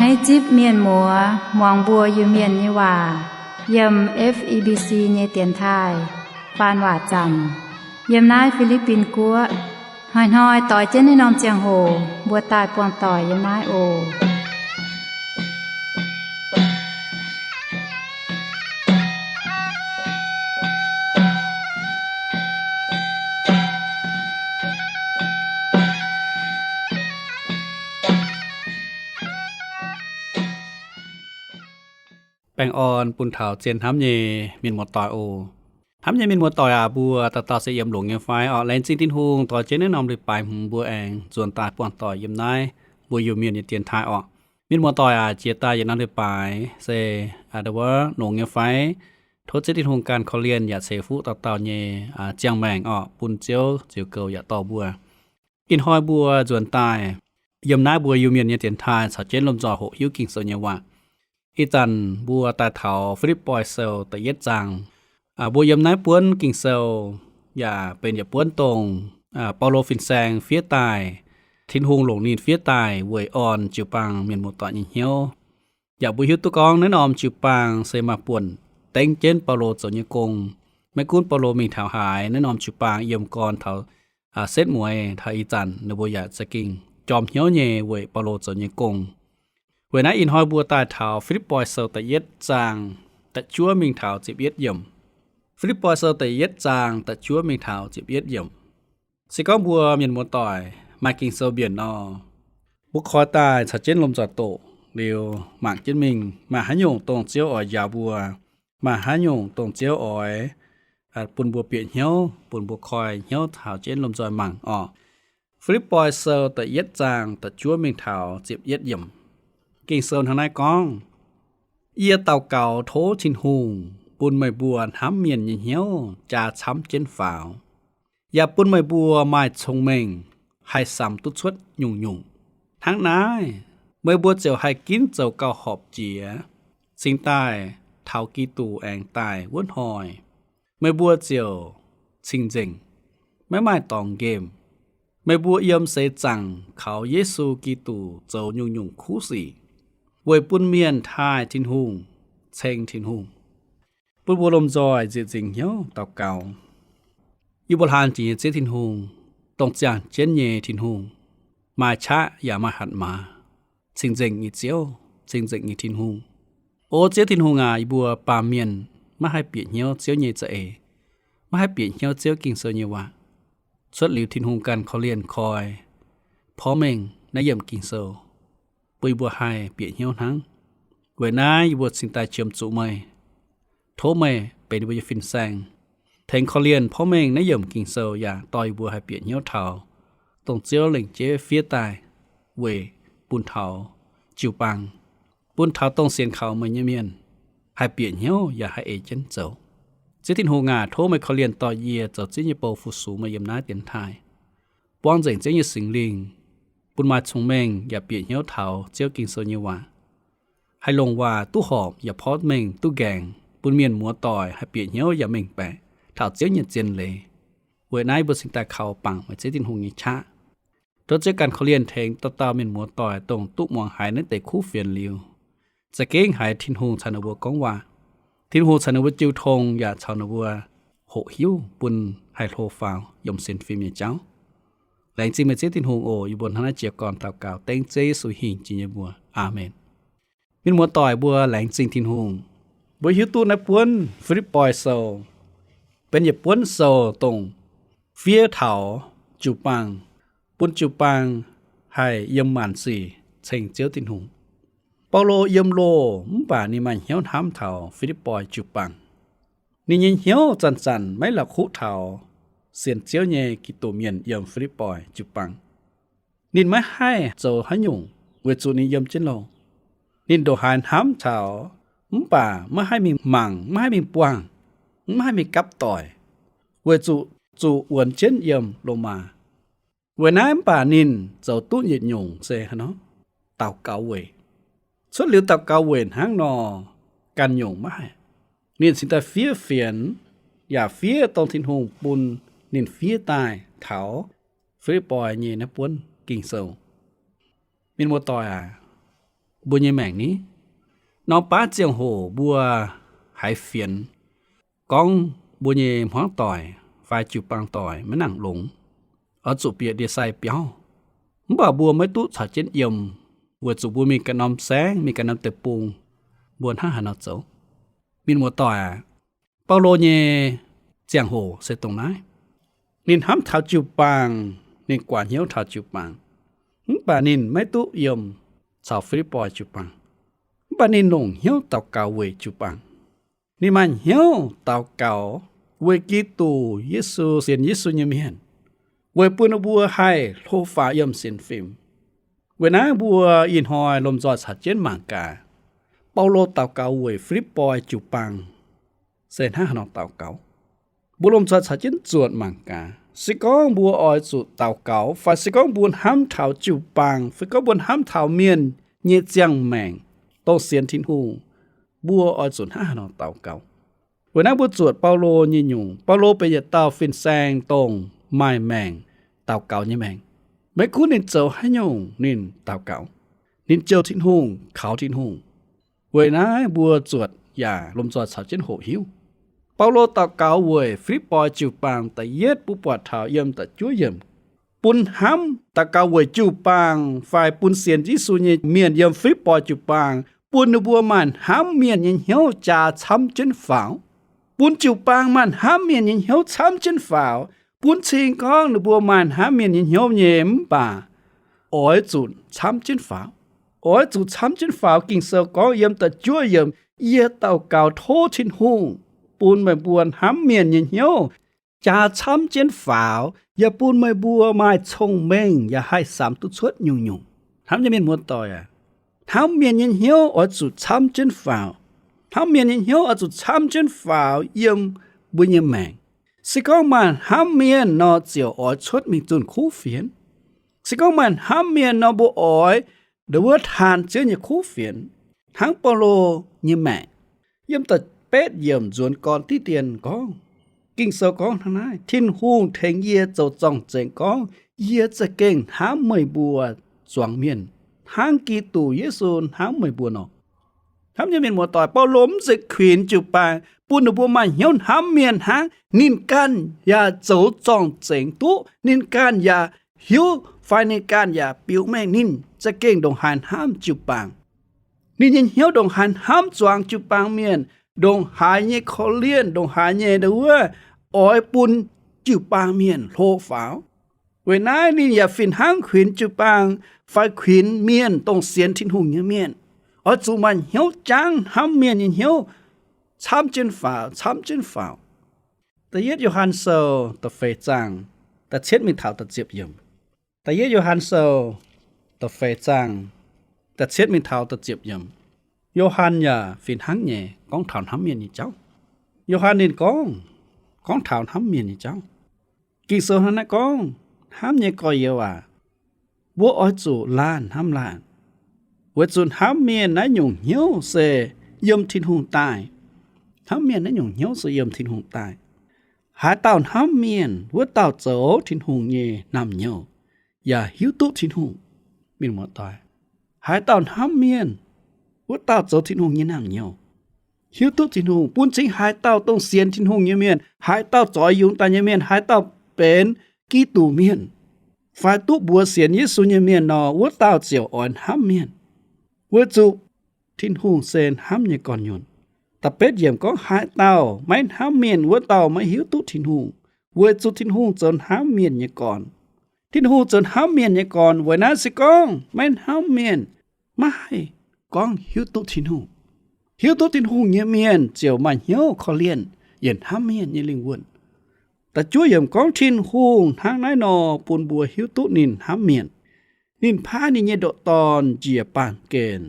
Naaiv zipv mienh muoz muangx mbuo Iu-Mienh nyei waac yiem F E B C nyei dienx taaih faan waac zanc yiem naaiv Fi^li^bin Guoqv. Hnoi-hnoi doix jienv naaiv norm ziangh hoc mbuo daaih buangh doic yiem naaiv oc. Baengh orn bun taux zien hnamv nyei mienh muoz-doic oc. Hnamv nyei mienh muoz-doic aac, mbuo dauh dauh se yiem longx nyei fai orqc? Laengz zingh Tin-Hungh doix jienv naaiv norm leiz-baaix hmz mbuo aengx nzuonx daaih buangh doic yiem naaiv mbuo Iu-Mienh nyei dienx taaih orqc. Mienh muoz-doic aac, jiex daaih yietc norm leiz-baaix se aa, nduov, longx nyei fai? Tov Ziouv Tin-Hungh ganh korv-lienh yaac ceix fuqv dauh dauh nyei ziangh maengc orqc, bun Ziouv ziux goux yaac dorh mbuo. Ih hnoi mbuo nzuonx daaih yiem naaiv mbuo Iu-Mienh nyei dienx taaih caux jienv lomh nzoih hoqc hiuv Ging-Sou nyei waac. Ih zanc mbuo daaih taux Fi^lipv^poi Sou da'yietv zaang. Mbuo yiem naaiv buonv Ging-Sou yaac benx yietc buonv dongh Baulo fin-saeng fiev daaih, Tin-Hungh longc ninh fiev daaih weic orn jiu-baang mienh muoz-doic nyei hnyouv. Yaac mbuo hiuv duqv gorngv naaiv norm jiu-baang se maaih buonc dengv jienv Baulo zoux nyei gong. Maiv gunv Baulo mingh taux haaix, naaiv norm jiu-baang yiem gorn taux setv mueiz taux ih zanc ninh mbuo yaac za'gengh jorm hnyouv nyei weic Baulo zoux nyei gong. Weic naaiv ih hnoi mbuo daaih taux Fi^lipv^poi Sou da'yietv zaang da'juov mingh taux ziepc yietv yiemc. Fi^lipv^poi Sou da'yietv zaang da'juov mingh taux ziepc yietv yiemc. Se gorngv mbuo mienh muoz-doic maaih Ging-Sou mbienc nor, mbuo koi daaih caux jienv lomh nzoih doqc liuz mangc jienv mingh, maaih haaix nyungc dongh Ziouv oix njaaux mbuo, maaih haaix nyungc dongh Ziouv oix bun mbuo bieqc hnyouv, bun mbuo koi hnyouv caux jienv lomh nzoih mangc orqc. Fi^lipv^poi Sou da'yietv zaang da'juov mingh taux ziepc yietv yiemc. Ging-Sou hnangv naaiv gorngv, Yie daux gaux tov Tin-Hungh bun meih mbuo hnamv mienh nyei hnyouv jaa camv jienv faaux, yaac bun meih mbuo maaih cong-mengh haih samx duqv cuotv nyungc-nyungc. Hnangv naaiv, meih mbuo ziouc haih ginv zoux gauh horpc jiex, cingx daaih taux Giduc aengx daaih wuov hnoi, meih mbuo ziouc cing-nzengc, maiv maaih dorngx nqemh. Meih mbuo yiem seix zaangc kaux Yesu Giduc zoux nyungc-nyungc kuv sic, weic bun mienh taaih Tin-Hungh, ceng Tin-Hungh. Bun mbuo lomh nzoih nzieqc nzingc hnyouv daux gaux. Yie mbuo hlaan jiex nyei Ziouv Tin-Hungh, dongh ziangh jienv nyei Tin-Hungh, maaih qaqv yaac maaih hatc maaz, cing-nzengc nyei Ziouv, cing-nzengc nyei Tin-Hungh. O Ziouv Tin-Hungh aac, yie mbuo baamh mienh maiv haih bieqc hnyouv Ziouv nyei za'eix, maiv haih bieqc hnyouv Ziouv Ging-Sou nyei waac. Cuotv liuz Tin-Hungh ganh korv-lienh koi porv mengh naaiv yiemc Ging-Sou, bun yie mbuo haih bieqc hnyouv hnangv. Weic naaiv yie mbuo cingx daaih qiemx zuqc meih. Tov meih benx yie mbuo nyei fin-saeng, tengx korv-lienh porv mengh naaiv yiemc Ging-Sou yaac dorh yie mbuo haih bieqc hnyouv taux dongh Ziouv lengc jeiv fiev daaih weic bun taux jiu-baang, bun taux dongh sienx kaux meih nyei mienh haih bieqc hnyouv yaac haih ei jienv zoux. Ziouv Tin-Hungh aac, tov meih korv-lienh dorh yie zoux Ziouv nyei bou fu-sux meih yiem naaiv dienx taaih. Buangv nzengc Ziouv nyei Singx Lingh, bun maaih cong-mengh yaac bieqc hnyouv taux Ziouv Ging-Sou nyei waac, haih longc waac duqv horpc yaac porv mengh duqv nqaengc, bun mienh muoz-doic haih bieqc hnyouv yaac mengh baeqc taux Ziouv nyei zien leiz. Weic naaiv mbuo cingx daaih kaux bangc meih Ziouv Tin-Hungh nyei qaqv. Tov Ziouv ganh korv-lienh tengx dauh dauh mienh muoz-doic dongh duqv muangx haiz naaiv deix kuv fienx liuz, za'gengh haiz Tin-Hungh caux ninh mbuo gorngv waac. Tin-Hungh caux ninh mbuo jiu tong yaac caux ninh mbuo hoqc hiuv bun haih hlo faaux yiem sienx fim nyei jauv. Laengz zingh meih Ziouv Tin-Hungh oc. Yie mbuo hnangv naaiv jiez gorn daux gaux dengv Ziouv Yesu hingh jiex nyei mbuox. Aamen. Mienh muoz-doic mbuo laengz zingh Tin-Hungh. Mbuo hiuv duqv naaiv buonv Fi^lipv^poi Sou benx yietc buonv sou dongh fiev taux jiu-baang, bun jiu-baang haih yiem maanc sic ceng Ziouv Tin-Hungh. Baulo yiem loh mv baac ninh maaih hnyouv hnamv taux Fi^lipv^poi jiu-baang. Ninh nyei hnyouv zanc-zanc maiv la'kuqv taux sienx Ziouv nyei Giduc mienh yiem Fi^lipv^poi jiu-baang. Ninh maiv haih zoux haaix nyungc weic zuqc ninh yiem jienv loh. Ninh ndongc haaix hnamv taux mv baac maiv haih mingh mangc, maiv haih mingh buangh, maiv haih mingh gapv doic, weic zuqc zuqc wuonx jienv yiem Lomaa. Weic naaiv mv baac ninh zoux duqv yietc nyungc se haaix nor? Daux gaux weic. Cuotv liuz daux gaux weic hnangv nor, ganh nyungc maiv haih. Ninh cingx daaih fiev fienx, yaac fiev dongh Tin-Hungh bun ninh fiev daaih taux Fi^lipv^poi nyei naaiv buonv Ging-Sou. Mienh muoz-doic aac, mbuo nyei maengc ni? Norm baav ziangh hoc mbuo haiz fienx gorngv mbuo nyei hmuangv doic fai jiu-baang doic maiv nangc longx, oix zuqc bieqc ndie-sai biauv. Mv baac mbuo maiv duqv caux jienv yiem, weic zuqc mbuo mingh ganh norm saengv, mingh ganh norm deic-bung, mbuo hnangv haaix nor zoux? Mienh muoz-doic aac, Baulo nyei ziangh hoc se dongh naaiv. Ninh hnamv taux jiu-baang, ninh guaax hnyouv taux jiu-baang, mv baac ninh maiv duqv yiem caux Fi^lipv^poi jiu-baang. Mv baac ninh longc hnyouv daux gaux weic jiu-baang. Ninh maaih hnyouv daux gaux weic Giduc Yesu, sienx Yesu nyei mienh, weic bun ninh mbuo haih hlo faaux yiem sienx fim. Weic naaiv mbuo ih hnoi lomh nzoih caux jienv mangc gaax, Baulo daux gaux weic Fi^lipv^poi jiu-baang se hnangv haaix nor daux gaux. Mbuo lomh nzoih caux jienv zuotc mangc gaax. Se gorngv mbuo oix zuqc daux gaux, fai se gorngv mbuo hnamv taux jiu-baang, fai gorngv mbuo hnamv taux mienh nyei ziangh maengc, dongh sienx Tin-Hungh, mbuo oix zuqc hnangv haaix nor daux gaux. Weic naaiv mbuo zuotc Baulo nyei nyungc. Baulo benx yietc dauh fin-saeng dongh maaih maengc daux gaux nyei maengc. Maiv gunv ninh zoux haaix nyungc, ninh daux gaux. Ninh jouh Tin-Hungh, kaux Tin-Hungh. Weic naaiv mbuo zuotc yaac lomh nzoih caux jienv hoqc hiuv. Baulo daux gaux weic Fi^lipv^poi jiu-baang da'yietv, mbuo buatc taux yiem da'juov yiemc, bun hnamv daux gaux weic jiu-baang fai bun sienx Yesu nyei mienh yiem Fi^lipv^poi jiu-baang, bun ninh mbuo maaih hnamv mienh nyei hnyouv jaa camv jienv faaux. Bun jiu-baang maaih hnamv mienh nyei hnyouv camv jienv faaux, bun cing gorngv ninh mbuo maaih hnamv mienh nyei hnyouv nyei mv baac oix zuqc camv jienv faaux. Oix zuqc camv jienv faaux. Ging-Sou gorngv yiem da'juov yiemc, yie daux gaux tov Tin-Hungh bun meih mbuo hnamv mienh nyei hnyouv jaa camv jienv faaux, yaac bun meih mbuo maaih cong-mengh yaac haih samx duqv cuotv nyungc-nyungc. Hnamv nyei mienh muoz-doic aac, hnamv mienh nyei hnyouv oix zuqc camv jienv faaux. Hnamv mienh nyei hnyouv oix zuqc camv jienv faaux yiem mbuo nyei maengc. Se gorngv maaih hnamv mienh nor, ziouc oix cuotv mingh zunh kuv fienx. Se gorngv maaih hnamv mienh nor, mbuo oix ndon wuov taan Ziouv nyei kuv fienx, hnangv Baulo nyei maengc. Yiem da'betv yiemc nzuonx gorn diqv dien gorngv, Ging-Sou gorngv hnangv naaiv, Tin-Hungh tengx yie zoux zorng-zengx gorngv, yie za'gengh hnamv meih mbuo zuangx mienh, hnangv Giduc Yesu hnamv meih mbuo nor. Hnamv nyei mienh muoz-doic, Baulo mv zeiz kuinx jiu-baang bun ninh mbuo maaih hnyouv hnamv mienh hnangv. Ninh ganh yaac zoux zorng-zengx duqv, ninh ganh yaac hiuv fai ninh ganh yaac biux mengh ninh za'gengh ndongc haaix hnamv jiu-baang. Ninh nyei hnyouv ndongc haaix hnamv zuangx jiu-baang mienh, ndongc haaix nyei korv-lienh, ndongc haaix nyei ndon wuov oix bun jiu-baang mienh hlo faaux. Weic naaiv ninh yaac fih hnangv kuinx jiu-baang fai kuinx mienh dongh sienx Tin-Hungh nyei mienh, oix zuqc maaih hnyouv jangv hnamv mienh nyei hnyouv camv jienv faaux, camv jienv faaux. Da'yietv Yo^han Sou da'feix zaang, da'cietv mingh taux da'ziepc yiemc. Da'yietv Yo^han Sou da'feix zaang, da'cietv mingh taux da'ziepc yiemc. Yo^han yaac fih hnangv nyei gorngv taux hnamv mienh nyei jauv. Yo^han ninh gorngv, gorngv taux hnamv mienh nyei jauv. Ging-Sou hnangv naaiv gorngv, Hnamv nyei gorx-youz aac, mbuo oix zuqc laanh hnamv laanh, weic zuqc hnamv mienh naaiv nyungc hnyouv se yiem Tin-Hungh daaih. Hnamv mienh naaiv nyungc hnyouv se yiem Tin-Hungh daaih. Haaix dauh hnamv mienh, wuov dauh zoux Tin-Hungh nyei naamh nyouz, yaac hiuv duqv Tin-Hungh. Mienh muoz-doic, haaix dauh hnamv mienh, wuov dauh zoux Tin-Hungh nyei naamh nyouz, hiuv duqv Tin-Hungh. Bun cingx haaix dauh dongh sienx Tin-Hungh nyei mienh, haaix dauh zoix yungz daaih nyei mienh, haaix dauh benx Giduc mienh, fai duqv mbuox sienx Yesu nyei mienh nor, wuov dauh ziouc oix hnamv mienh, weic zuqc Tin-Hungh se hnamv nyei gorn-nyuonh. Da'betv yiemc gorngv, Haaix dauh maiv hnamv mienh, wuov dauh maiv hiuv duqv Tin-Hungh, weic zuqc Tin-Hungh zoux hnamv mienh nyei gorn. Tin-Hungh zoux hnamv mienh nyei gorn. Weic naaiv se gorngv maiv hnamv mienh, maiv haih gorngv hiuv duqv Tin-Hungh. Hiuv duqv Tin-Hungh nyei mienh ziouc maaih hnyouv korv-lienh yaac hnamv mienh nyei lingh wuonh. Da'juov yiemc gorngv, Tin-Hungh hnangv naaiv nor bun mbuo hiuv duqv ninh hnamv mienh. Ninh paaiv ninh nyei ndoqc Dorn njiec baamh gen,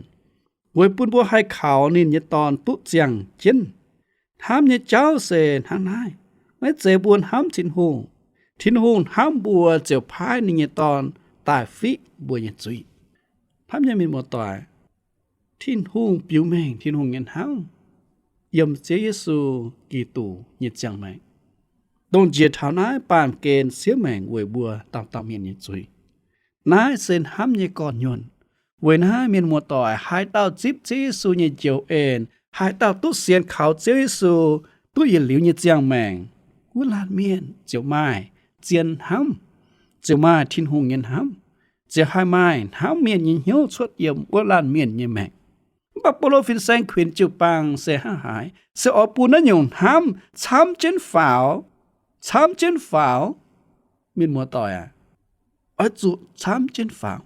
weic bun mbuo haih kaux ninh nyei Dorn duqv ziangh jienv. Hnamv nyei jauv se hnangv naaiv. Maiv zeiz mbuo hnamv Tin-Hungh. Tin-Hungh hnamv mbuo ziouc paaiv ninh nyei Dorn daaih fiqv mbuo nyei zuiz. Hnamv nyei mienh muoz-doic, Tin-Hungh biux mengh Tin-Hungh nyei hnamv yiem Ziouv Yesu Giduc nyei ziangh maengc, dongh njiec taux naaiv baamh gen siev maengc weic mbuo dauh dauh mienh nyei zuiz. Naaiv se hnamv nyei gorn-nyuonh. Weic naaiv mienh muoz-doic, haaix dauh zipv Ziouv Yesu nyei njoux en, haaix dauh duqv sienx kaux Ziouv Yesu, duqv yietc liuz nyei ziangh maengc, wuov laanh mienh ziouc maaih zien hnamv, ziouc maaih Tin-Hungh nyei hnamv, ziouc haih maaih hnamv mienh nyei hnyouv cuotv yiem wuov laanh mienh nyei maengc. Mv baac Baulo fin-saeng kuinx jiu-baang se hnangv haaix? Se oix bun naaiv nyungc hnamv camv jienv faaux, camv jienv faaux. Mienh muoz-doic aac, oix zuqc camv jienv faaux.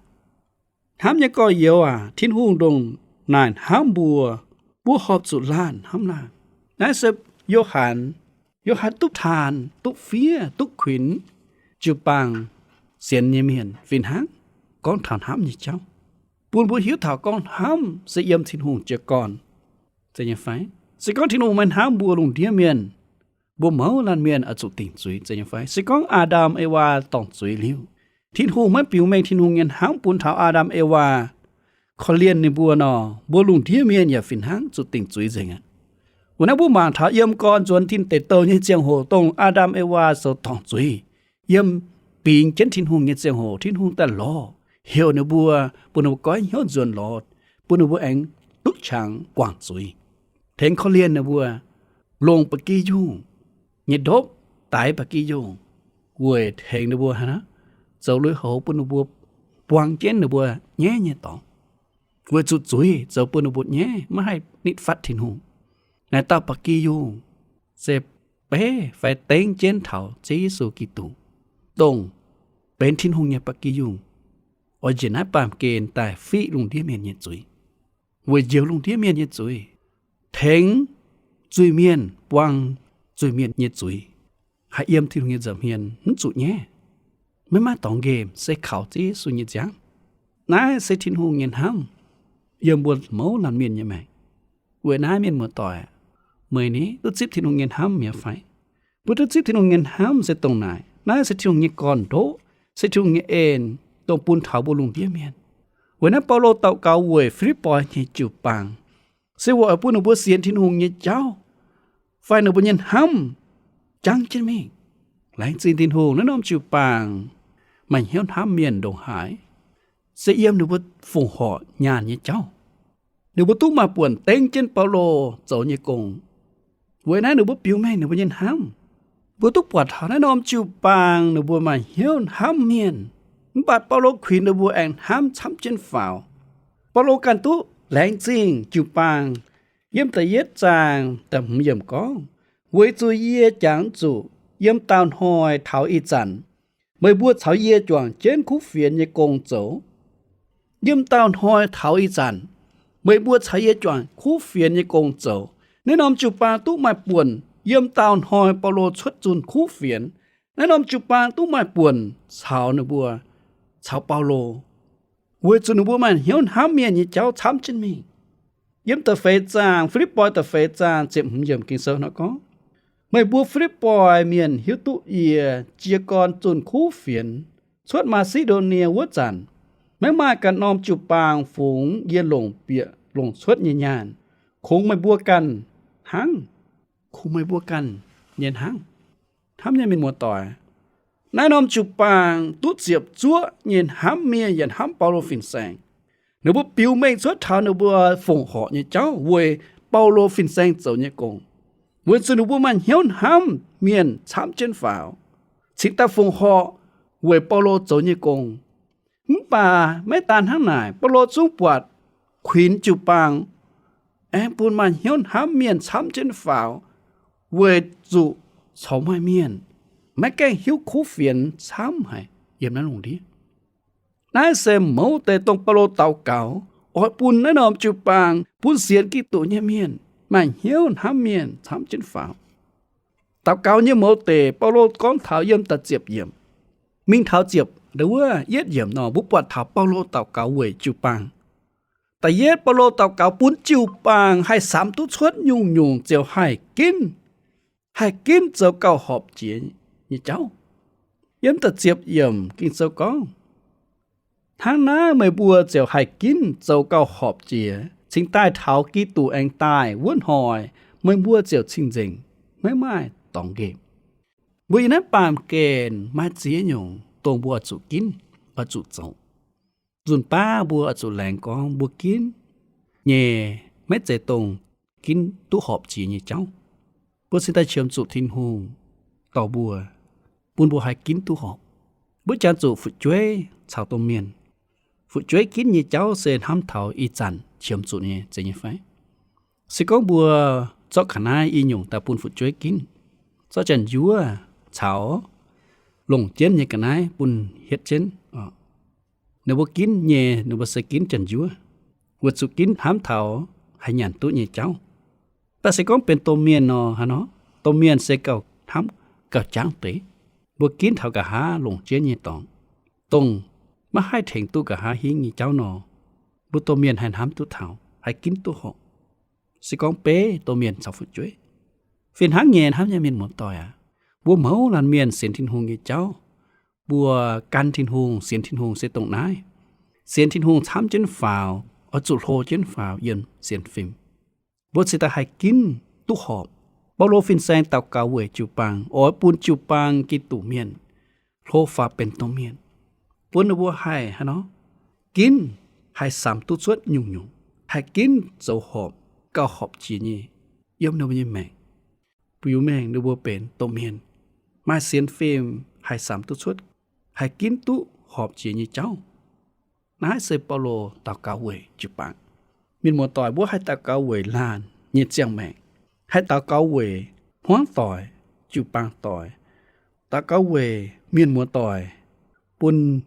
Hnamv nyei gorx-youz aac, Tin-Hungh ndongc naaic hnamv mbuo, mbuo horpc zuqc laanh hnamv laanh. Naaiv se Yo^han, Yo^han duqv taan, duqv fiev, duqv kuinx jiu-baang sienx nyei mienh fih hnangv gorngv taux hnamv nyei jauv, bun mbuo hiuv taux gorngv hnamv se yiem Tin-Hungh jiez gorn, zeiz nyei fai? Se gorngv Tin-Hungh maiv hnamv mbuo lungh ndiev mienh, mbuo mouz laanh mienh oix zuqc dingc zuiz, zeiz nyei fai? Se gorngv Aa^ndam Ewaa dorngc zuiz liuz, Tin-Hungh maiv biux mengh Tin-Hungh nyei hnamv bun taux Aa^ndam Ewaa, korv-lienh ninh mbuo nor, mbuo lungh ndiev mienh yaac fih hnangv zuqc dingc zuiz nzengc aqv. Weic naaiv mbuo mangc taux yiem gorn nzuonx tin deic douh nyei ziangh hoc dongh Aa^ndam Ewaa zoux dorngc zuiz, yiem bingx jienv Tin-Hungh nyei ziangh hoc, Tin-Hungh daaih lorz heuc ninh mbuo, bun ninh mbuo goiv hnyouv nzuonx lorz, bun ninh mbuo aengx duqv qangx guangc zuiz, tengx korv-lienh ninh mbuo, longc ba'gi yungh nyei ndopv daix ba'gi yungh weic tengx ninh mbuo haaix nor, zoux lui-houx bun ninh mbuo buang jienv ninh mbuo nyaiv nyei dorngx, weic zuqc zuiz zoux bun ninh mbuo nyaiv maiv haih nitv fatv Tin-Hungh. Naaic dauh ba'gi yungh se beiv fai dengv jienv taux Ziouv Yesu Giduc, dongh benx Tin-Hungh nyei ba'gi yungh, oix njiec naaiv baamh gen daaih fiqv lungh ndiev mienh nyei zuiz, weic njoux lungh ndiev mienh nyei zuiz, tengx zuiz-mienh buang zuiz-mienh nyei zuiz, haih yiem Tin-Hungh nyei nza'hmien mv zuqc nyaiv, maiv maaih dorngx nqemh, se kaux Ziouv Yesu nyei nziaamv. Naaiv se Tin-Hungh nyei hnamv yiem mbuo mouz laanh mienh nyei maengc. Weic naaiv mienh muoz-doic, meih ni duqv zipv Tin-Hungh nyei hnamv mi'aqv fai? Mbuo duqv zipv Tin-Hungh nyei hnamv se dongh naaic. Naaiv se Tin-Hungh nyei gorn-ndoqv, se Tin-Hungh nyei en, dongh bun taux mbuo lungh ndiev mienh. Weic naaiv Baulo daux gaux weic Fi^lipv^poi nyei jiu-baang, se weic oix bun ninh mbuo sienx Tin-Hungh nyei jauv, fai ninh mbuo nyei hnamv jangv jienv mingh. Laengz zingh Tin-Hungh, naaiv norm jiu-baang maaih hnyouv hnamv mienh ndongc haaix, se yiem ninh mbuo fongc horc nyaanh nyei jauv. Ninh mbuo duqv maaih buonc dengv jienv Baulo zoux nyei gong. Weic naaiv ninh mbuo biux mengh ninh mbuo nyei hnamv. Mbuo duqv buatc taux naaiv norm jiu-baang ninh mbuo maaih hnyouv hnamv mienh. Mv baac Baulo kuinx ninh mbuo aengx hnamv camv jienv faaux. Baulo ganh duqv laengz zingh jiu-baang. Yiem da'yietv zaang da'hmz yiemc gorngv, weic zuqc yie jangx zuqc yiem daauh hnoi taux ih zanc, meih mbuo caux yie juangc jienv kuv fienx nyei gong zoux. Yiem daauh hnoi taux ih zanc, meih mbuo caux yie juangc kuv fienx nyei gong zoux. Naaiv norm jiu-baang duqv maaih buonc yiem daauh hnoi Baulo cuotv zunh kuv fienx. Naaiv norm jiu-baang duqv maaih buonc caux ninh mbuo, caux Baulo, weic zuqc ninh mbuo maaih hnyouv hnamv mienh nyei jauv camv jienv mingh. Yiem da'feix zaang, Fi^lipv^poi da'feix zaang ziepc hmz yiemc Ging-Sou nor gorngv, meih mbuo Fi^lipv^poi mienh hiuv duqv yie jiez gorn zunh kuv fienx cuotv Maa^si^ndo^nie wuov zanc, maiv maaih ganh norm jiu-baang fungx yie longc bieqc longc cuotv nyei nyaanh. Kungx meih mbuo ganh hnangv. Kungx meih mbuo ganh nyei hnangv. Hnamv nyei mienh muoz-doic, naaiv norm jiu-baang duqv ziepc zuoqv nyei hnamv mienh yaac hnamv Baulo fin-saeng. Ninh mbuo biux mengh cuotv taux ninh mbuo fongc horc nyei jauv weic Baulo fin-saeng zoux nyei gong, weic zuqc ninh mbuo maaih hnyouv hnamv mienh camv jienv faaux, cingx daaih fongc horc weic Baulo zoux nyei gong. Mv baac maiv daan hnangv naaic, Baulo zungv buatc kuinx jiu-baang aengx bun maaih hnyouv hnamv mienh camv jienv faaux, weic zuqc corc maaih mienh maiv gaengh hiuv kuv fienx camv haic yiem naaiv lungh ndiev. Naaiv se mouz deix dongh Baulo daux gaux oix bun naaiv norm jiu-baang, bun sienx Giduc nyei mienh maaih hnyouv hnamv mienh camv jienv faaux. Daux gaux nyei mouz deix Baulo gorngv taux yiem da'ziepc yiemc mingh taux ziepc wuov yietv yiemc nor, mbuo buatc taux Baulo daux gaux weic jiu-baang. Da'yietv, Baulo daux gaux bun jiu-baang haih samx duqv cuotv nyungc-nyungc ziouc haih ginv, haih ginv zoux gauh horpc jiex nyei jauv. Yiem da'ziepc yiemc Ging-Sou gorngv, hnangv naaiv meih mbuo ziouc haih ginv zoux gauh horpc jiex, cingx daaih taux Giduc aengx daaih wuov hnoi, meih mbuo ziouc cing-nzengc, maiv maaih dorngx nqemh. Mbuo yiem naaiv baamh gen maaih ziex nyungc dongh mbuo oix zuqc ginv, oix zuqc zoux. Nzunc baav mbuo oix zuqc laengz gorngv mbuo ginv nyei maiv zeiz dongh ginv duqv horpc jiex nyei jauv. Mbuo cingx daaih qiemx zuqc Tin-Hungh dorh mbuo, bun mbuo haih ginv duqv horpc. Mbuo jangx zuqc fu'jueiv caux domh mienh. Fu'jueiv ginv nyei jauv se hnamv taux ih zanc qiemx zuqc nyei zeiz nyei fai? Se gorngv mbuo zorqv ga'naaiv i nyungc daaih bun fu'jueiv ginv, zorqv janx-njuov caux longc jienv nyei ga'naaiv bun hietv jienv, ninh mbuo ginv nyei, ninh mbuo se ginv janx-njuov, weic zuqc ginv hnamv taux haih nyanc duqv nyei jauv. Mv baac se gorngv benx domh mienh nor, haaix nor, domh mienh se gauh hnamv gauh jangv deix. Mbuo ginv taux nqa'haav longc jienv nyei dorngx, dongh maiv haih tengx duqv nqa'haav hingv nyei jauv nor, mbuo domh mienh haih hnamv duqv taux, haih ginv duqv horpc. Se gorngv beiv domh mienh caux fu'jueiv. Fih hnangv nyei, hnamv nyei mienh muoz-doic aac, mbuo mouz laanh mienh sienx Tin-Hungh nyei jauv, mbuo gan Tin-Hungh, sienx Tin-Hungh se dongh naaiv. Sienx Tin-Hungh camv jienv faaux, oix zuqc hlo jienv faaux yiem sienx fim. Mbuo cingx daaih haih ginv duqv horpc. Baulo fin-saeng daux gaux weic jiu-baang, oix bun jiu-baang Giduc mienh hlo faaux benx domh mienh, bun ninh mbuo haih haaix nor, ginv haih samx duqv cuotv nyungc-nyungc, haih ginv zoux horpc, gauh horpc jiex nyei yiem ninh mbuo nyei maengc. Biux mengh ninh mbuo benx domh mienh, maaih sienx fim, haih samx duqv cuotv, haih ginv duqv horpc jiex nyei jauv. Naaiv se Baulo daux gaux weic jiu-baang. Mienh muoz-doic, mbuo haih daux gaux weic laanh nyei ziangh maengc, haih daux gaux weic hmuangv doic, jiu-baang doic, daux gaux weic mienh muoz-doic, bun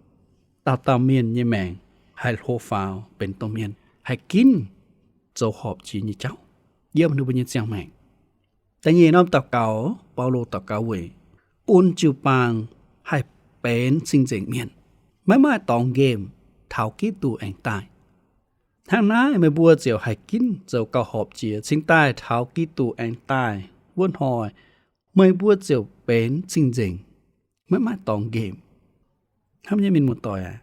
dauh dauh mienh nyei maengc haih hlo faaux benx domh mienh, haih ginv zoux horpc jiex nyei jauv yiem ninh mbuo nyei ziangh maengc. Da'nyeic norm daux gaux, Baulo daux gaux weic bun jiu-baang haih benx cing-nzengc mienh, maiv maaih dorngx nqemh taux Giduc aengx daaih. Hnangv naaiv meih mbuo ziouc haih ginv zoux gauh horpc jiex cingx daaih taux Giduc aengx daaih wuov hnoi, meih mbuo ziouc benx cing-nzengc, maiv maaih dorngx nqemh. Hnamv nyei mienh muoz-doic aac,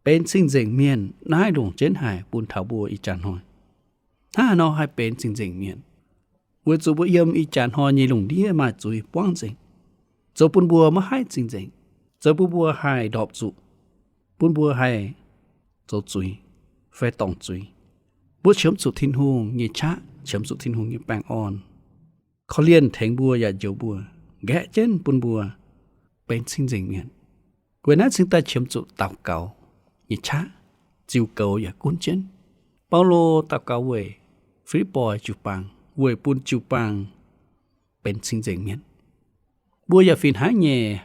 benx cing-nzengc mienh naaiv longc jienv haic bun taux mbuo ih jaax hnoi. Hnangv haaix nor haih benx cing-nzengc mienh? Weic zuqc mbuo yiem ih jaax hnoi nyei lungh ndiev maaih zuiz buangv nzengc, zoux bun mbuo maiv haih cing-nzengc, zoux bun mbuo haih ndorpc zuqc, bun mbuo haih zoux zuiz fai dorngc zuiz. Mbuo qiemx zuqc Tin-Hungh nyei qaqv, qiemx zuqc Tin-Hungh nyei baengh orn, korv-lienh tengx mbuo yaac njoux mbuo, nqaeqv jienv bun mbuo benx cing-nzengc mienh. Weic naaiv cingx daaih qiemx zuqc daux gaux nyei qaqv, ziux goux yaac gunv jienv. Baulo daux gaux weic Fi^lipv^poi jiu-baang, weic bun jiu-baang benx cing-nzengc mienh. Mbuo yaac fih hnangv nyei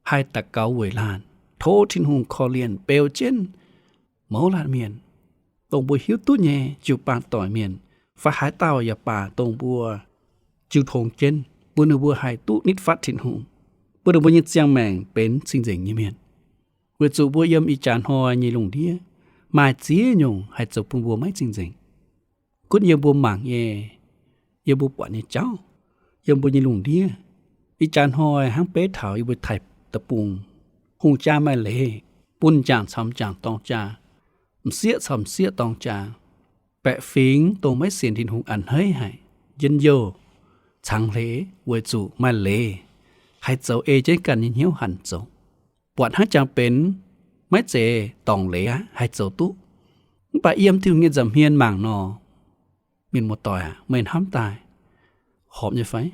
haih daux gaux weic laanh, tov Tin-Hungh korv-lienh beu jienv mouz laanh mienh, dongh mbuo hiuv duqv nyei jiu-baang doic mienh, fai haaix dauh yaac baac dongh mbuo jiu tongx jienv, bun ninh mbuo haih duqv nitv fatv Tin-Hungh, bun ninh mbuo nyei ziangh maengc benx cing-nzengc nyei mienh. Weic zuqc mbuo yiem ih jaax hnoi nyei lungh ndiev maaih ziex nyungc haih zoux bun mbuo maiv cing-nzengc. Gunv yiem mbuo mangc nyei, yiem mbuo buatc nyei jauv, yiem mbuo nyei lungh ndiev. Ih jaax hnoi hnangv beiv taux yie mbuo Taiv Deic-Bung, hungh jaa maaih leiz, bun m'jangc caux m'jangc dorng jaa, m'sieqv caux m'sieqv dorng jaa, baeqc fingx dongh maiv sienx Tin-Hungh a'hneiv haic, njien-youh cangx hleix weic zuqc maaih leiz haih zoux ei jienv ganh nyei hnyouv hanc zoux. Buatc hnangv jangx benx maiv zeiz dorngc leiz aqv, haih zoux duqv. Mv baac yiem Tin-Hungh nyei nza'hmien mangc nor, mienh muoz-doic aac, meih hnamv daaih horpc nyei fai?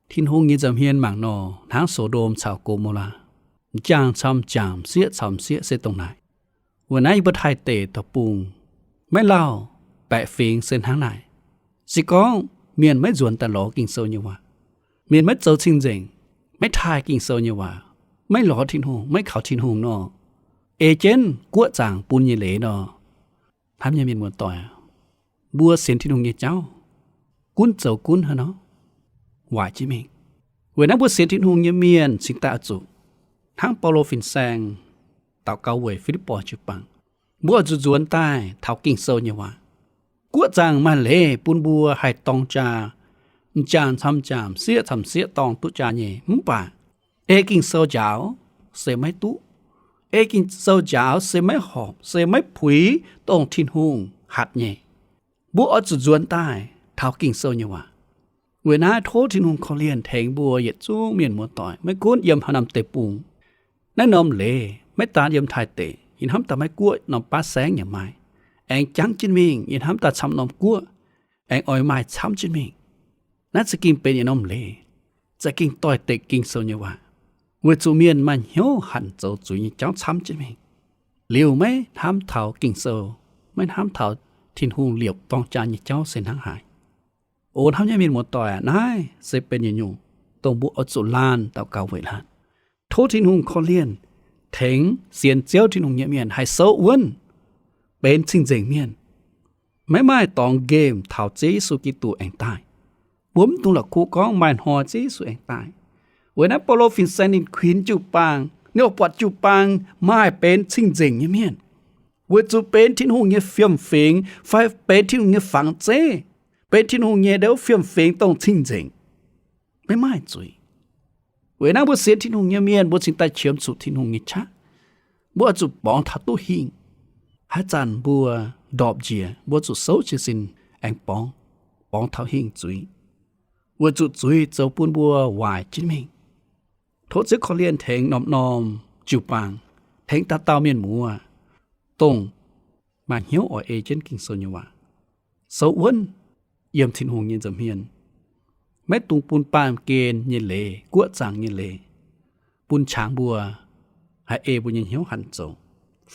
Tin-Hungh nyei nza'hmien mangc nor, hnangv So^ndom caux Go^mo^laa, m'jangc caux m'jangc, m'sieqv caux m'sieqv se dongh naaic. Weic naaiv yie mbuo Taiv Deic-Bung maiv lauh baeqc fingx se hnangv naaic. Se gorngv mienh maiv nzuonx daaih lorz Ging-Sou nyei waac, mienh maiv zoux cing-nzengc, maiv taaih Ging-Sou nyei waac, maiv lorz Tin-Hungh, maiv kaux Tin-Hungh nor, ei jienv guoqv zaangc bun nyei leiz nor, hnamv nyei mienh muoz-doic, mbuo sienx Tin-Hungh nyei jauv gunv zoux gunv hnangv nor, waaic jienv mingh. Weic naaiv mbuo sienx Tin-Hungh nyei mienh cingx daaih oix zuqc hnangv Baulo fin-saeng daux gaux weic Fi^lipv^poi jiu-baang, mbuo oix zuqc nzuonx daaih taux Ging-Sou nyei waac. Guoqv zaangc maaih leiz bun mbuo haih dorng jaa, m'jangc caux m'jangc, m'sieqv caux m'sieqv dorng duqv jaa nyei. Mv baac ei Ging-Sou njaaux se maiv duqv. Ei Ging-Sou njaaux se maiv horpc, se maiv puix dongh Tin-Hungh hatc nyei. Mbuo oix zuqc nzuonx daaih taux Ging-Sou nyei waac. Weic naaiv tov Tin-Hungh korv-lienh tengx mbuo yietc zungv mienh muoz-doic, maiv gunv yiem haaix norm deic-bung. Naaiv norm leiz maiv daan yiem Taiv Deic, Yie hnamv daaih maiv guoqv norm baav saengv yaac maaih. Aengx jangv jienv mingh, yie hnamv daaih camv norm guoqv, aengx oix maaih camv jienv mingh. Naaiv za'gengh benx yietc norm leiz, za'gengh doix-dekc Ging-Sou nyei waac, weic zuqc mienh maaih hnyouv hanc zoux zuiz nyei jauv camv jienv mingh. Liuz maiv hnamv taux Ging-Sou, maiv hnamv taux Tin-Hungh liepc dorng jaan nyei jauv se hnangv haaix. O hnamv nyei mienh muoz-doic aac, naaiv se benx yietc nyungc dongh mbuo oix zuqc laanh daux gaux weic laanh. Tov Tin-Hungh korv-lienh tengx sienx Ziouv Tin-Hungh nyei mienh haih souv wuonv, benx cing-nzengc mienh, maiv maaih dorngx nqemh taux Ziouv Yesu Giduc aengx daaih. Mbuo mv dungx la'kuqv gorngv maaih hnoi Ziouv Yesu aengx daaih. Weic naaiv Baulo fin-saeng ninh kuinx jiu-baang, ninh oix buatc jiu-baang maaih benx cing-nzengc nyei mienh, weic zuqc benx Tin-Hungh nyei fiem-fingx fai benx Tin-Hungh nyei fangx zeiv, benx Tin-Hungh nyei ndouv fiem-fingx dongh cing-nzengc, maiv maaih zuiz. Weic naaiv mbuo sienx Tin-Hungh nyei mienh, mbuo cingx daaih qiemx zuqc Tin-Hungh nyei qaqv. Mbuo oix zuqc borngz taux duqv hingh. Haaix zanc mbuo ndorpc njiec, mbuo zuqc souv jiez sin aengx borngz, borngz taux hingh zuiz, weic zuqc zuiz zoux bun mbuo waaic jienv mingh. Tov Ziouv korv-lienh tengx norm-norm jiu-baang, tengx dauh dauh mienh muoz, dongh maaih hnyouv oix ei jienv Ging-Sou nyei waac, souv wuonv yiem Tin-Hungh nyei nza'hmien. Maiv dungx bun baamh gen nyei leiz, guoqv zaangc nyei leiz, bun qangx mbuo haih ei mbuo nyei hnyouv hanc zoux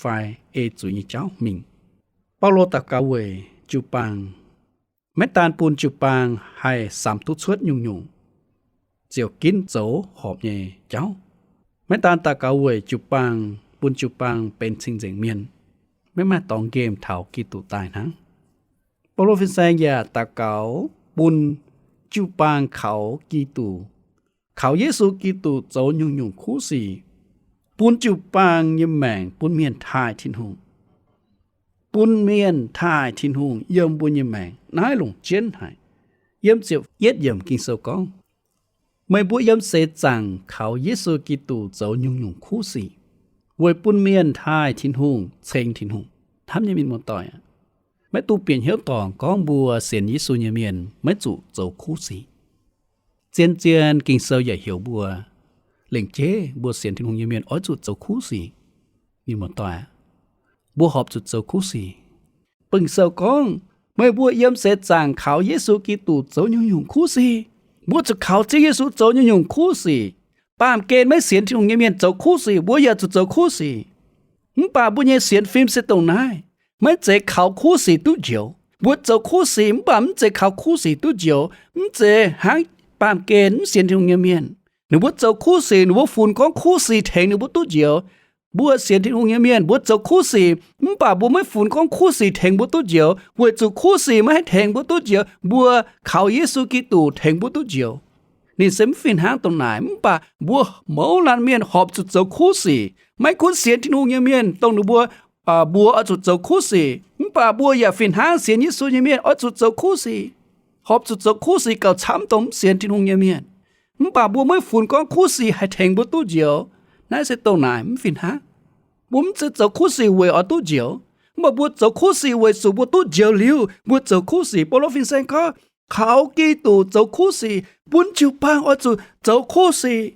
fai ei zuiz nyei jauv mingh. Baulo daux gaux weic jiu-baang, maiv daan bun jiu-baang haih samx duqv cuotv nyungc-nyungc ziouc ginv zoux horpc nyei jauv. Maiv daan daux gaux weic jiu-baang, bun jiu-baang benx cing-nzengc mienh, maiv maaih dorngx nqemh taux Giduc daaih hnangv. Baulo fin-saeng yaac daux gaux bun jiu-baang kaux Giduc, kaux Yesu Giduc zoux nyungc-nyungc kuv sic, bun jiu-baang nyei maengc bun mienh taaih Tin-Hungh, bun mienh taaih Tin-Hungh yiem mbuo nyei maengc naaiv longc jienv haic. Yiem ziepc yietv yiemc Ging-Sou gorngv, meih mbuo yiem seix zaangc kaux Yesu Giduc zoux nyungc-nyungc kuv sic, weic bun mienh taaih Tin-Hungh, ceng Tin-Hungh. Hnamv nyei mienh muoz-doic aac, maiv dungx bieqc hnyouv dorngc gorngv mbuo sienx Yesu nyei mienh maiv zuqc zoux kuv sic. Zien-zien Ging-Sou yaac heuc mbuo, lengc jeiv mbuo sienx Tin-Hungh nyei mienh oix zuqc zoux kuv sic. Mienh muoz-doic aac, mbuo horpc zuqc zoux kuv sic. Ging-Sou gorngv, meih mbuo yiem seix zaangc kaux Yesu Giduc zoux nyungc-nyungc kuv sic. Mbuo zuqc kaux Ziouv Yesu zoux nyungc-nyungc kuv sic. Baamh gen maiv sienx Tin-Hungh nyei mienh zoux kuv sic, mbuo yaac zuqc zoux kuv sic. Mv baac mbuo nyei sienx fim se dongh naaiv, maiv zeiz kaux kuv sic duqv njoux. Mbuo zoux kuv sic mv baac mv zeiz kaux kuv sic duqv njoux. Mv zeiz hnangv baamh gen mv sienx Tin-Hungh nyei mienh, ninh mbuo zoux kuv sic, ninh mbuo funx gorngv kuv sic tengx ninh mbuo duqv njoux. Mbuo sienx Tin-Hungh nyei mienh, mbuo zoux kuv sic mv baac mbuo maiv funx gorngv kuv sic tengx mbuo duqv njoux, weic zuqc kuv sic maiv haih tengx mbuo duqv njoux. Mbuo kaux Yesu Giduc tengx mbuo duqv njoux. Ninh se mv fih hnangv dongh naaic, mv baac mbuo mouz laanh mienh horpc zuqc zoux kuv sic. Maiv gunv sienx Tin-Hungh nyei mienh dongh ninh mbuo mbuox oix zuqc zoux kuv sic, mv baac mbuo yaac fih hnangv sienx Yesu nyei mienh oix zuqc zoux kuv sic, horpc zuqc zoux kuv sic gauh camv dongh mv sienx Tin-Hungh nyei mienh. Mv baac mbuo maiv funx gorngv kuv sic haih tengx mbuo duqv njoux. Naaiv se dongh naaic mv fih hnangv. Mbuo mv zeiz zoux kuv sic weic oix duqv njoux, mv baac mbuo zoux kuv sic weic zuqc mbuo duqv njoux liuz mbuo zoux kuv sic. Baulo fin-saeng gorngv, kaux Giduc zoux kuv sic, bun jiu-baang oix zuqc zoux kuv sic,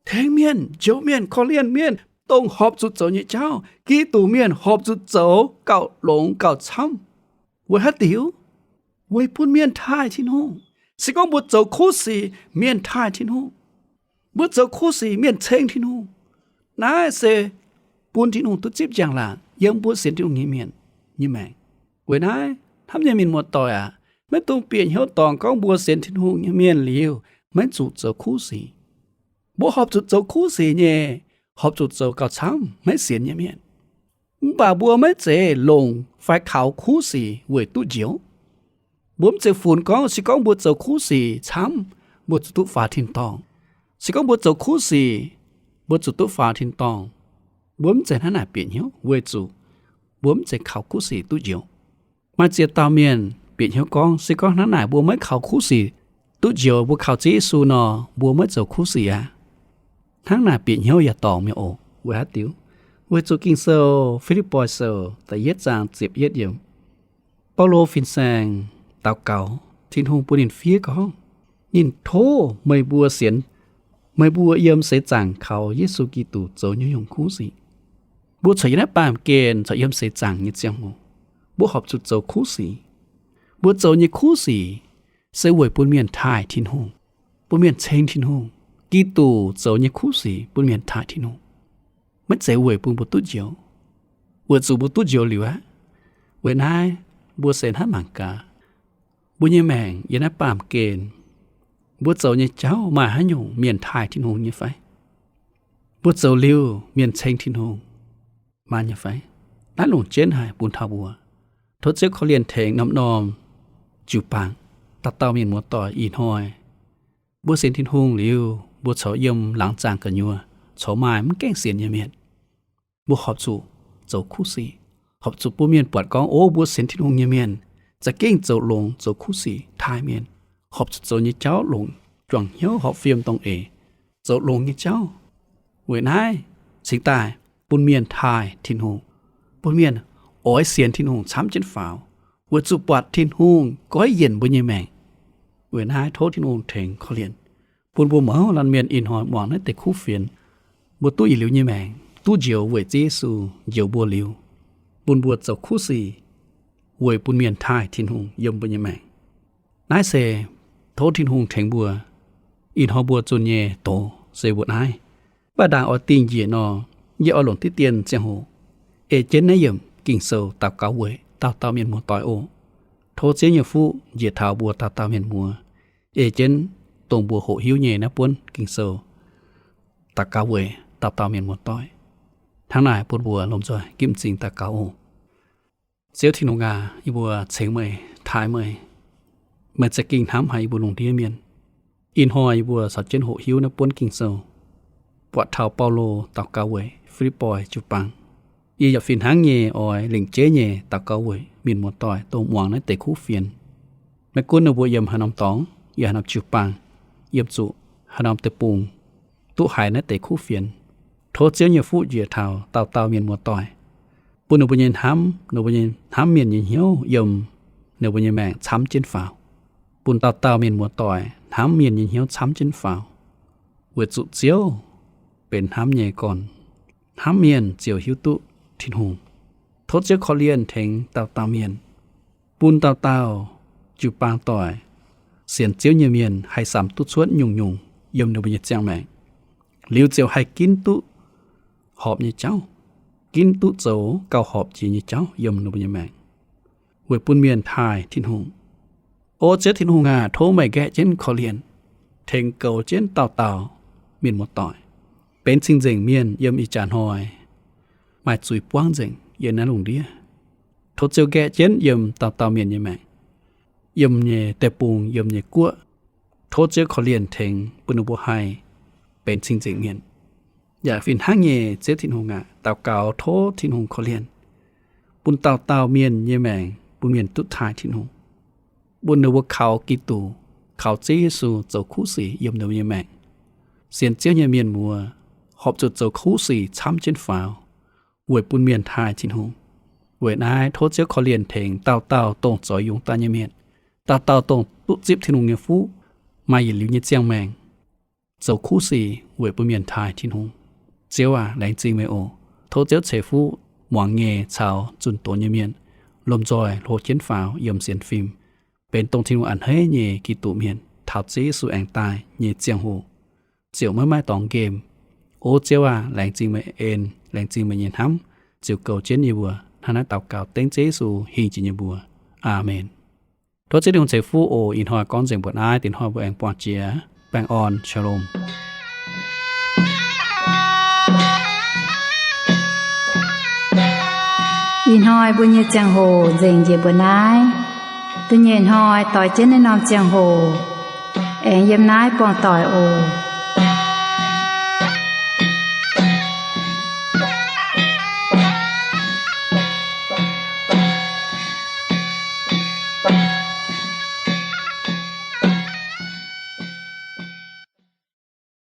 tengx mienh, njoux mienh, korv-lienh mienh, dongh horpc zuqc zoux nyei jauv. Giduc mienh horpc zuqc zoux gauh longx gauh camv. Weic haaix diuc? Weic bun mienh taaih Tin-Hungh. Se gorngv mbuo zoux kuv sic, mienh taaih Tin-Hungh. Mbuo zoux kuv sic, mienh ceng Tin-Hungh. Naaiv se bun Tin-Hungh duqv zipv njang-laangc yiem mbuo sienx Tin-Hungh nyei mienh nyei maengc. Weic naaiv, hnamv nyei mienh muoz-doic aac, maiv dungx bieqc hnyouv dorngc gorngv mbuo sienx Tin-Hungh nyei mienh liuz maiv zuqc zoux kuv sic. Mbuo horpc zuqc zoux kuv sic nyei, horpc zuqc zoux gauh camv maiv sienx nyei mienh. Mv baac mbuo maiv zeiz longc fai kaux kuv sic weic duqv njoux. Mbuo mv zeiz funx gorngv se gorngv mbuo zoux kuv sic camv, mbuo zuqc duqv faaux tin-dorngh. Se gorngv mbuo zoux kuv sic, mbuo zuqc duqv faaux tin-dorngh. Mbuo mv zeiz hnangv naaic bieqc hnyouv weic zuqc mbuo mv zeiz kaux kuv sic duqv njoux. Maaih ziex dauh mienh bieqc hnyouv gorngv, se gorngv hnangv naaic mbuo maiv kaux kuv sic duqv njoux, mbuo kaux Ziouv Yesu nor, mbuo maiv zoux kuv sic aqv. Hnangv naaic bieqc hnyouv yaac dorngc mi'aqv oc. Weic haaix diuc? Weic zuqc Ging-Sou, Fi^lipv^poi Sou da'yietv zaang ziepc yietv yiemc, Baulo fin-saeng daux gaux Tin-Hungh bun ninh fiev gorngv, ninh tov meih mbuo sienx, meih mbuo yiem seix zaangc kaux Yesu Giduc zoux nyungc-nyungc kuv sic. Mbuo corc yiem naaiv baamh gen corc yiem seix zaangc nyei ziangh hoc, mbuo horpc zuqc zoux kuv sic. Mbuo zoux nyei kuv sic se weic bun mienh taaih Tin-Hungh, bun mienh ceng Tin-Hungh. Giduc zoux nyei kuv sic bun mienh taaih Tin-Hungh, maiv zeiz weic bun mbuo duqv njoux, weic zuqc mbuo duqv njoux liuz aqv. Weic naaiv mbuo se hnangv mangc gaax, mbuo nyei maengc yiem naaiv baamh gen, mbuo zoux nyei jauv maaih haaix nyungc mienh taaih Tin-Hungh nyei fai? Mbuo zoux liuz mienh ceng Tin-Hungh maaih nyei fai? Naaiv longc jienv haic bun taux mbuo. Tov Ziouv korv-lienh tengx norm-norm jiu-baang, dauh dauh mienh muoz-doic ih hnoi. Mbuo sienx Tin-Hungh liuz, mbuo corc yiem laangz zaangc gu'nyuoz corc maaih mv gaengh sienx nyei mienh. Mbuo horpc zuqc zoux kuv sic, horpc zuqc bun mienh buatc gorngv, o, mbuo sienx Tin-Hungh nyei mienh za'gengh zoux longx zoux kuv sic taaih mienh. Horpc zuqc zoux nyei jauv longx, juangc hnyouv horpc fiem dongh eix, zoux longx nyei jauv. Weic naaiv cingx daaih bun mienh taaih Tin-Hungh, bun mienh oix sienx Tin-Hungh camv jienv faaux, weic zuqc buatc Tin-Hungh goiv yienc mbuo nyei maengc. Weic naaiv tov Tin-Hungh tengx korv-lienh, bun mbuo mouz laanh mienh ih hnoi muangx naaiv deix kuv fienx, mbuo duqv yietc liuz nyei maengc, duqv njoux weic Ziouv Yesu njoux mbuo liuz, bun mbuo zoux kuv sic weic bun mienh taaih Tin-Hungh yiem mbuo nyei maengc. Naaiv se tov Tin-Hungh tengx mbuo. Ih hnoi mbuo zunh nyei doz se mbuo naaiv. Mv baac ndaangc oix dingh njiec nor, yie oix longc diqv dien ziangh hoc ei jienv naaiv yiemc Ging-Sou daux gaux weic dauh dauh mienh muoz-doic oc. Tov Ziouv nyei fuqv njiec taux mbuo dauh dauh mienh muoz, ei jienv dongh mbuo hoqc hiuv nyei naaiv buonv Ging-Sou daux gaux weic dauh dauh mienh muoz-doic. Hnangv naaic bun mbuo lomh nzoih ginv m'zing daux gaux oc. Ziouv Tin-Hungh aac, yie mbuo cengx meih, taaih meih. Meih za'gengh hnamv haic yie mbuo lungh ndiev mienh. Ih hnoi yie mbuo caux jienv hoqc hiuv naaiv buonv Ging-Sou, buatc taux Baulo daux gaux weic Fi^lipv^poi jiu-baang. Yie yaac fih hnangv nyei oix lengc jeiv nyei daux gaux weic mienh muoz-doic dongh muangx naaiv deix kuv fienx. Maiv gunv ninh mbuo yiem haaix norm dorngx, yiem haaix norm jiu-baang, yiem zuqc haaix norm deic-bung, duqv haiz naaiv deix kuv fienx, tov Ziouv nyei fuqv njiec taux dauh dauh mienh muoz-doic, bun ninh mbuo nyei hnamv, ninh mbuo nyei hnamv mienh nyei hnyouv yiem ninh mbuo nyei maengc camv jienv faaux. Bun dauh dauh mienh muoz-doic hnamv mienh nyei hnyouv camv jienv faaux, weic zuqc Ziouv benx hnamv nyei gorn. Hnamv mienh ziouc hiuv duqv Tin-Hungh. Tov Ziouv korv-lienh tengx dauh dauh mienh, bun dauh dauh jiu-baang doic, sienx Ziouv nyei mienh haih samx duqv cuotv nyungc-nyungc yiem ninh mbuo nyei ziangh maengc, liuz ziouc haih ginv duqv horpc nyei jauv, ginv duqv zoux gauh horpc jiex nyei jauv yiem ninh mbuo nyei maengc, weic bun mienh taaih Tin-Hungh. O Ziouv Tin-Hungh aac, tov meih nqaeqv jienv korv-lienh, tengx goux jienv dauh dauh mienh muoz-doic, benx cing-nzengc mienh yiem ih jaax hnoi maaih zuiz buangv nzengc yiem naaiv lungh ndiev. Tov Ziouv nqaeqv jienv yiem dauh dauh mienh nyei maengc, yiem nyei deic-bung, yiem nyei guoqv. Tov Ziouv korv-lienh tengx bun ninh mbuo haih benx cing-nzengc mienh. Yaac fih hnangv nyei, Ziouv Tin-Hungh aac, daux gaux tov Tin-Hungh korv-lienh, bun dauh dauh mienh nyei maengc, bun mienh duqv taaih Tin-Hungh, bun ninh mbuo kaux Giduc, kaux Ziouv Yesu zoux kuv sic yiem ninh mbuo nyei maengc. Sienx Ziouv nyei mienh muoz horpc zuqc zoux kuv sic camv jienv faaux, weic bun mienh taaih Tin-Hungh. Weic naaiv tov Ziouv korv-lienh tengx dauh dauh dongh zoux yungz daaih nyei mienh, dauh dauh dongh duqv zipv Tin-Hungh nyei fuqv, maaih yietc liuz nyei ziangh maengc, zoux kuv sic weic bun mienh taaih Tin-Hungh. Ziouv aac, laengz zingh meih oc. Tov Ziouv ceix fuqv muangx nyei caux zunh doz nyei mienh lomh nzoih hlo jienv faaux yiem sienx fim, benx dongh Tin-Hungh a'hneiv nyei Giduc mienh taux Ziouv Yesu aengx daaih nyei ziangh hoc ziouc maiv maaih dorngx nqemh. O Ziouv aac, laengz zingh meih en, laengz zingh meih nyei hnamv, ziouc goux jienv yie mbuo. Hnangv naaiv daux gaux dengv Ziouv Yesu hingh jiex nyei mbuox. Aamen. Tov Ziouv Tin-Hungh ceix fuqv oc. Ih hnoi gorngv nzengc mbuoqc naaiv, dingc hnoi mbuo aengx buangh jiex. Baengh orn, shalom. Ih hnoi mbuo nyei ziangh hoc nzengc njiec mbuoqc naaiv. Da'nyeic hnoi doix jienv naaiv norm ziangh hoc aengx yiem naaiv buangh doic oc.